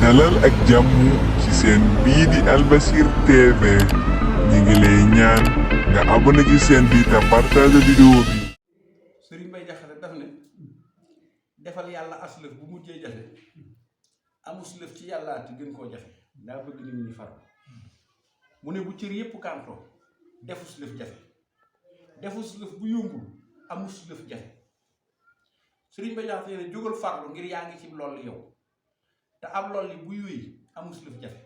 dalal ak jàmm ci seen bii di Albasir TV ñi ngi lay ñaan nga abonné ci seen bi te partage vidéo bi. Serigne Mbaye Diakhaté daf ne defal yàlla aslëf bu mujjee jafe amus lëf ci yàllaati gën koo jafe daa bëgg nit ñi far mu ne bu cër yépp kàntoo defus lëf jafe defus lëf bu yombul amus lëf jafe Serigne Mbaye Diakhaté ne jógal farlu ngir yaa ngi ci loolu yow te am lool li buy wéy amus lëf jafe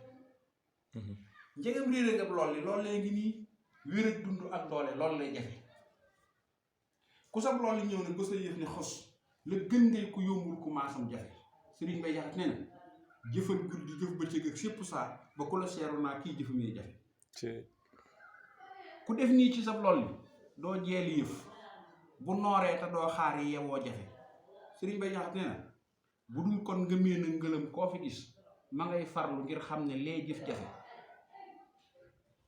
njegam réer nga lool li loolu lay ngi nii wér ak dund ak doole loolu lay jafe ku sab loolu ñëw ne ba sa yëf ne xos la gën ngay ku yombul ku maasam jafe Serigne Mbaye Diakhaté nee na jëfal guddi jëf bëccëg ak sépp saa ba ku la seeru naa kii jëfamee jafe ku def nii ci sab lool li doo jeeli yëf bu nooree te doo xaar yi yewoo jafe Serigne Mbaye Diakhaté nee na bu dul kon ngëmee na ngëlam koo fi gis ma ngay farlu ngir xam ne lee jëf jafe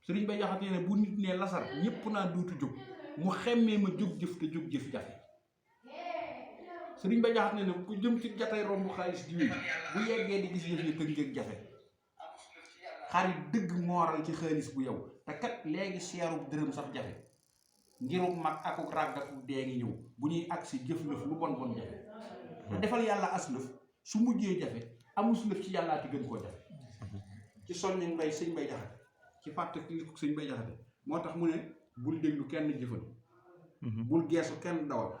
Serigne Mbaye Diakhaté nee na bu nit ne lasar ñépp naa duutu jóg mu xemmee ma jóg jëf te jóg jëf jafe Serigne Mbaye Diakhaté nee na ku jëm ci jatay romb xaalis di wéy bu yeggee di gis yëf yi tëg njëg jafe xarit dëgg mooral ci xaalis bu yow te kat léegi seerub dërëm sax jafe ngirub mag akuk ràgg akuk dee ngi ñëw bu ñuy agsi jëf lëf lu bon bon jafe te defal yàlla aslëf su mujjee jafe amus lëf ci yàllaati gën koo jafe ci soññi ngay sëñ Mbaye Diakhaté ci fàttali sëñ Mbaye Diakhaté moo tax mu ne bul déglu kenn jëfal bul geesu kenn dawal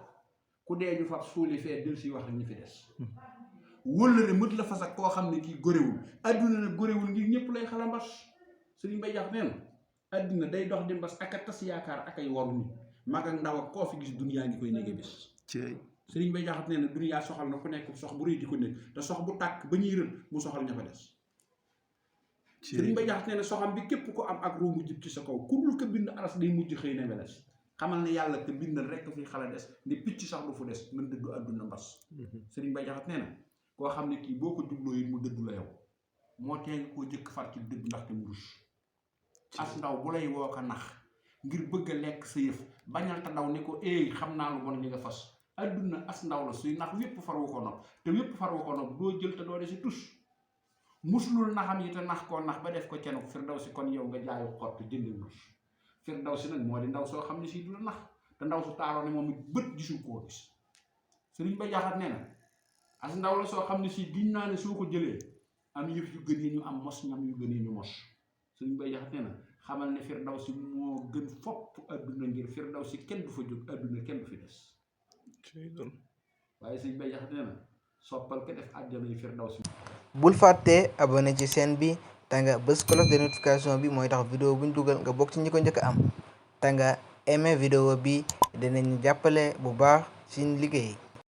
ku dee ñu fab suuli fee del si wax ak ñi fi des wëllëre mët la fas ak koo xam ne kii góorewul adduna na góorewul ngir ñëpp lay xala mbas sëñ Mbaye Diakhaté nee na adduna day dox di mbas ak a tas yaakaar ak ay waru nit mag ak ndaw ak koo fi gis duniyaa ngi koy nége bis Serigne Mbaye Diakhaté nee na duniyaa soxal na ku nekk sox bu rëy di ko nekk te sox bu tàkk ba ñuy rën mu soxal ña fa des Serigne Mbaye Diakhaté nee na soxam bi képp ko am ak ruu mu jib ci sa kaw ku dul ko bind aras day mujj xëy na weles xamal ne yàlla te bindal rekk fi xala des ne picc sax du fu des nan dëddu àdduna mbas Serigne Mbaye Diakhaté nee na koo xam ne kii boo ko jubloo yi mu dëddu la yow moo tee nga koo jëkk far ci dëgg ndaxte mu rus as ndaw bu lay woo ko nax ngir bëgg a lekk sa yëf bañal te daw ne ko xam naa lu bon li nga fas adduna as ndaw la suy nax wépp far wu ko nopp te wépp far wu ko nopp doo jël te doo de si tus muslul naxam yi te nax koo nax ba def ko cenuk Firdawsi kon yow nga jaayu xott jëndi wurus Firdawsi nag moo di ndaw soo xam ne si du la nax te ndaw su taaloo ne moom it bët gisul koo gis Serigne Mbaye Diakhaté nee na as ndaw la soo xam ne si giñ naa ne soo ko jëlee am yëf yu gën yi ñu am mos ñam yu gën yi ñu mos Serigne Mbaye Diakhaté nee na xamal ne Firdawsi moo gën fopp adduna ngir Firdawsi kenn du fa jóg adduna kenn du fi des waaye Serigne Mbaye Diakhaté nee na soppal ko def àjjana yi Firdawsi. bul fàtte abonné ci chaîne bi te nga bës cloche de notification bi mooy tax vidéo buñ dugal nga bokk ci ñi ko njëkk a am te nga aimé vidéo bi dinañ jàppale bu baax ci liggéey.